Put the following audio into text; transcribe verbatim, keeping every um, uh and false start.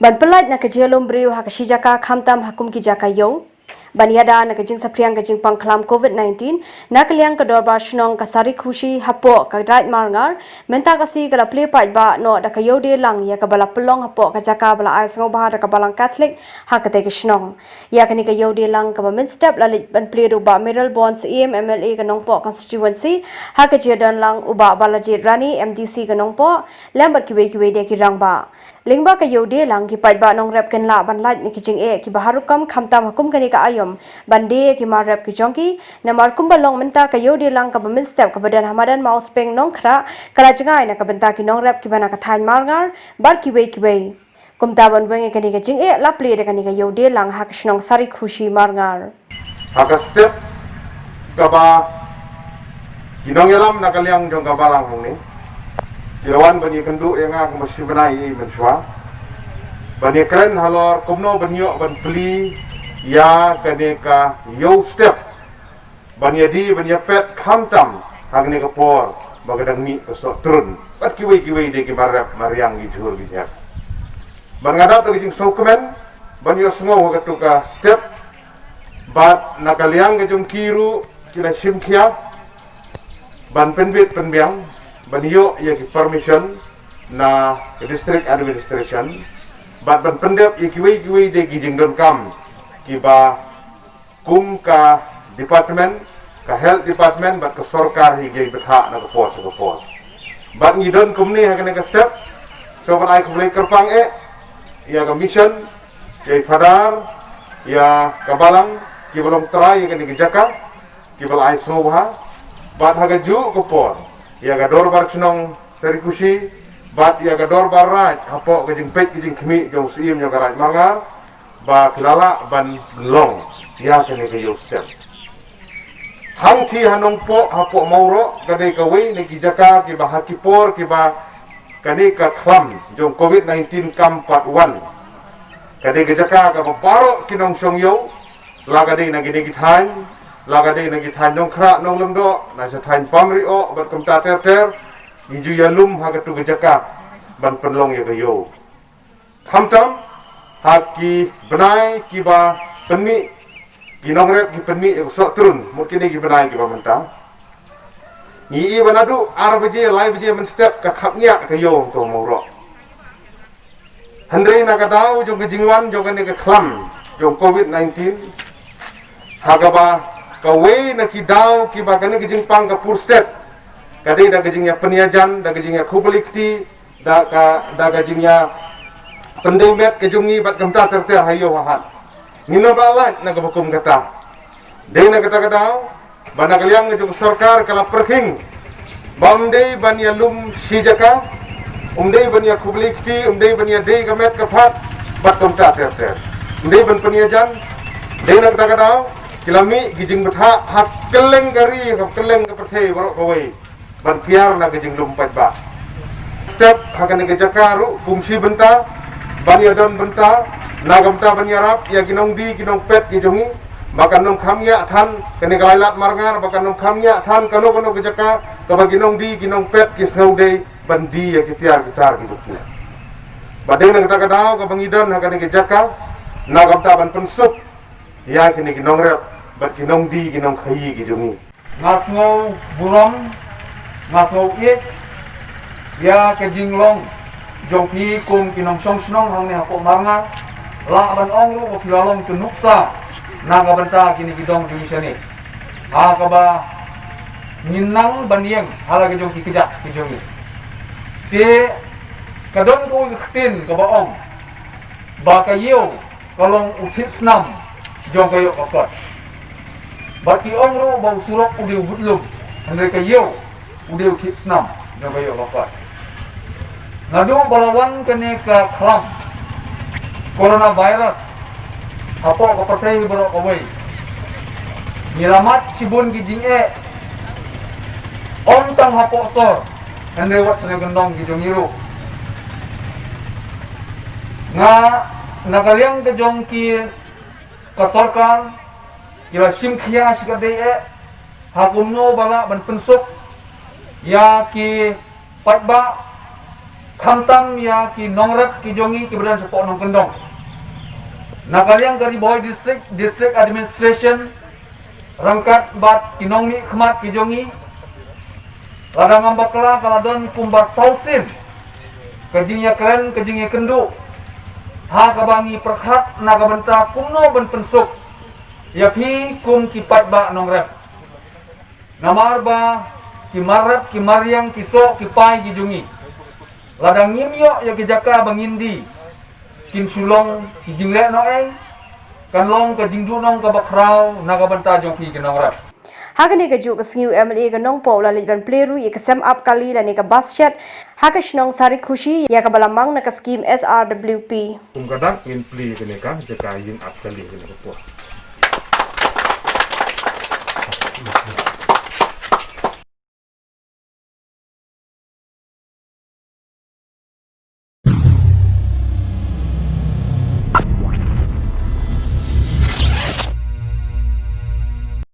Ban pyllait na ka jingïalum briew ha ka shi jaka khamtam ha kum ki jaka ïew. Ban ïada na ka jingsaphriang ka jingpang khlam covid nineteen, na ka liang ka Dorbar Shnong ka Sarikhushi hapoh ka Raid Marngar, mynta ka sngi ka la plie paidbah noh da ka ïew die lang ïa kaba la pynlong hapoh ka jaka ba la ai sngewbha da ka Balang Katholik ha katei ka shnong. Ïa kane ka ïew die lang kaba mynstep la leit ban plie da u Bah Mayralborn Syiem, M L A ka Nongpoh Constituency, ha ka jingdon lang u Bah Balajied Rani, M D C ka Nongpoh, lem bad kiwei kiwei de ki rangbah. Lyngba ka ïew die lang ki paidbah nongrep kin lah ban lait na ki jingeh kiba har rukom khamtam ha kum kane ka aïom ban die ïa ki mar rep ki jong ki, namar kumba long mynta ka ïew die lang kaba mynstep kaba don ha madan Mawspeng Nongkhrah ka la jngai na ka bynta ki nongrep kiba na ka thaiñ Marngar bad kiwei kiwei. Kumta ban weng ïa kane ka jingeh la plie da kane ka ïew die lang ha ka shnong Sarikhushi Marngar. Ha ka step kaba ki nongïalam na ka liang jong ka Balang hangne ki la wan ban ïakynduh ïa nga kumba shi bnai ïa i mynshuwa ban ïakren halor kumno ban ïoh ban plie ïa kane ka ïew step ban ïadie ban ïapet khamtam ha kane ka por ba ka dang mih ka soh trun bad kiwei kiwei de ki mar rep mar riang ki jhur ki jhep. Ban nga dap da ka jingsngewkmen ban ïohsngew ha katu ka step bad na ka liang ka jong ki ruh ki la shim khia ban pynbit pynbiang ban ïoh ïa ki permission na ka district administration bad ban pyndep ïa kiwei kiwei de ki jingdonkam kiba kum ka department, ka health department bad ka sorkar hi ki bthah na ka por sha ka por. Bad ngi don kumne ha kane ka step, sngewbha ban ai khublei kyrpang eh ïa ka mission, ïa i Fadar, ïa ka Balang kiba long trai ïa kane ka jaka kiba la ai sngewbha. Bad ha kajuh ka por ïa ka Dorbar Shnong Sarikhushi bad ïa ka Dorbar Raid hapoh ka jingpeit ka jingkhmih jong u Syiem jong ka Raid Marngar ba ki la lah ban long ïa kane ka ïew step. Hangtei ha Nongpoh hapoh Mawroh ka dei kawei na ki jaka kiba ha ki por kiba kane ka khlam jong covid nineteen kam pat wan. Ka dei ka jaka kaba baroh ki nongshong ïew, la ka dei na kine ki thaiñ, la ka dei na ki thaiñ Nongkhrah Nonglyngdoh, na sha thaiñ Pamrioh bad kumta ter ter, ngi ju ïalum ha katu ka jaka ban pynlong ïa ka ïew. Khamtam ha ki bnai kiba pynmih, ki nongrep ki pynmih ïa ka soh trun, mut kine ki bnai kiba mynta. Ngi i ba naduh ar baje, lai baje mynstep ka khapngiah ka ïew hangto Mawroh. Hynrei na ka daw jong ka jingwan jong kane ka khlam jong covid nineteen, ha kaba kawei na ki daw kiba kane ka jingpang ka pur stet ka dei da ka jingïapynïajan, da ka jingïakhublei kti, da ka, da ka jingïapyndei met ka jong ngi bad kumta ter ter ha ïew ha hat. Ngin ym lah lait na kaba kum kata. Dei na kata ka daw ba na ka liang ka jong ka sorkar ka la pyrkhing ba ym dei ban ïalum shi jaka, ym dei ban ïakhublei kti, ym dei ban ïadei ka met ka phad bad kumta ter ter. Ym dei ban pynïajan. Dei na kata ka daw ki la mih ki jingbthah ha kylleng ka ri, ha kylleng ka pyrthei baroh kawei ban kiar na ka jinglum paidbah. Step ha kane ka jaka ruh kum shi bynta ban ïadon bynta, na ka bynta ban ïarap ïa ki nongdie ki nongpet ki jong ngi ba kan ym kham ngiah than kane ka Laitlad Marngar, ba kan ym kham ngiah than kano kano ka jaka kaba ki nongdie ki nongpet ki sngewdei ban die ïa ki tiar ki tar ki jong ki. Ba dei na kata ka daw kaba ngi don ha kane ka jaka na ka bynta ban pynsuk ïa kine ki nongrep bad ki nongdie ki nongkhaïi ki jong ngi. Nga sngew burom, nga sngew ïeit ïa ka jinglong jong phi kum ki nongshong shnong hangne hapoh Marngar. Lah ban ong ruh ba phi la long ki nuksa na ka bynta kine ki dong jong ngi shane, ha kaba ngin nang ban ïeng ha la ki jong ki kjat ki jong ngi. Te ka don kawei ka ktien kaba ong ba ka ïew ka long u thied snam jong ka ïoh ka kot. Bad ki ong ruh ba u surok u dei u budlum, hynrei ka ïew u dei u thied snam jong ka ïoh ka kot. Naduh ba la wan kane ka khlam coronavirus hapoh ka pyrthei baroh kawei, ngi la mad shibun ki jingeh, ym tang hapoh sor hynrei wat sha kyndong ki jong ngi ruh. Nga na ka liang ka jong ki ka sorkar ki la shim khia shi katdei eh ha kumno ba lah ban pynsuk ïa ki paidbah, Khamtam ïa ki nongrep ki jong ngi kiba don shapoh Nongkyndong. Na ka liang ka Ri Bhoi District, District Administration, ryngkat bad ki nongmihkhmat ki jong ngi, lada ngam bakla ka la don kumba saw sien ka jingïakren, ka jingïakynduh, ha kaba ngi pyrkhat na ka bynta kumno ban pynsuk ïa phi kum ki paidbah nongrep. Namar ba ki marrep, ki mariang, ki soh, ki pai ki jong ngi, lada ngim ïoh ïa ki jaka ba ngin die, kin shu long ki jingleh noh ei, kan long ka jingduhnong kaba khraw na ka bynta jong phi ki nongrep. Ha kane ka juh ka sngi u M L A ka Nongpoh u la leit ban plie ruh ïa ka sem ap kali lane ka bus shed ha ka shnong Sarikhushi, ïa kaba la mang na ka skim S R W P. Kum ka dak ngin plie kane ka jaka ïing ap kali kane ka por.